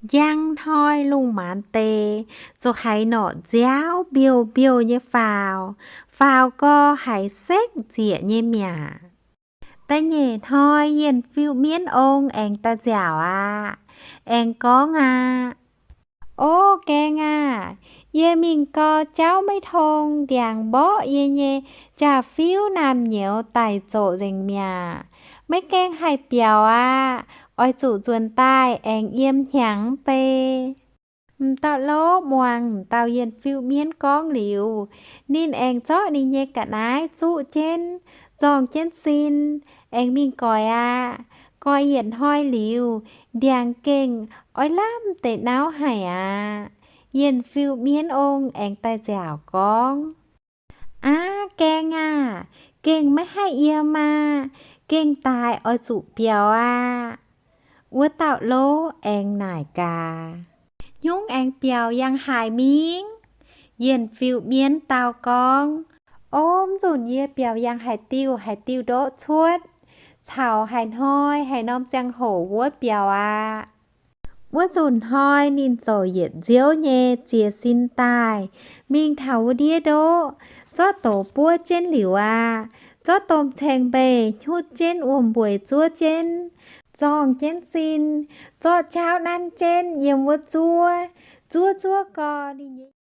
Njang hnoi lungh maanz deix, zuqc haiz norqc nziaauv mbiouh mbiouh nyei faaux, faaux gau haiz sekv nzieqc nyei mi'aqv. Da'nyeic hnoi Yienh Fiuv Mienv Ong aengx daaih nziaauc aqv. Aengx gorngv aqv, O gaeng aah! Yie mingh gau jauv maiv tong, ndiangx mborqv yie nyei jaa-fiuv naamh nyouz daic zoqc nzengc mi'aqv. Maiv gaengh haih biaux aqv. Oix zuqc nzuonx daaih aengx yiem hnyangx mv bei. M'dauh lov muangx m'dauh Yienh Fiuv Mienv gorngv liuz, ninh aengx zorqv ninh nyei ga'naaiv zuqv jienv, zorng jienv sin, aengx mingh goix aqv. Goix yietc hnoi liuz, ndiangx gengh oix lamh deix nauv haic aqv. Yienh Fiuv Mienv Ong aengx daaih nziaauc gorngv, Aav, gaeng aah! Gengh maiv haih yiem aqv. Gengh daaix oix zuqc biaux aqv. Wuov dauh lov aengx naaic gaax, Hnyungv aengx biaux yangh haaix mingh? Yienh Fiuv Mienv dau gorngv, O, mv nzunc yie biaux yangh haaix diuh haaix diuh ndoqv cuotv, caux haaix hnoi haaix norm ziangh hoc wuov biaux aqv. Wuov nzunc hnoi ninh ziouc yietc nziouv nyei jiez sin daaih, mingh taux wuov ndiev ndoqv, zorqv douz buov jienv liuz aqv, zorqv domh caeng mbeih hnyutv jienv wuom-mbueic zuov jienv, zorng jienv sin, zorqv jaauv nanv jienv yiem wuov zuov. Zuov zuov gau, ninh nyei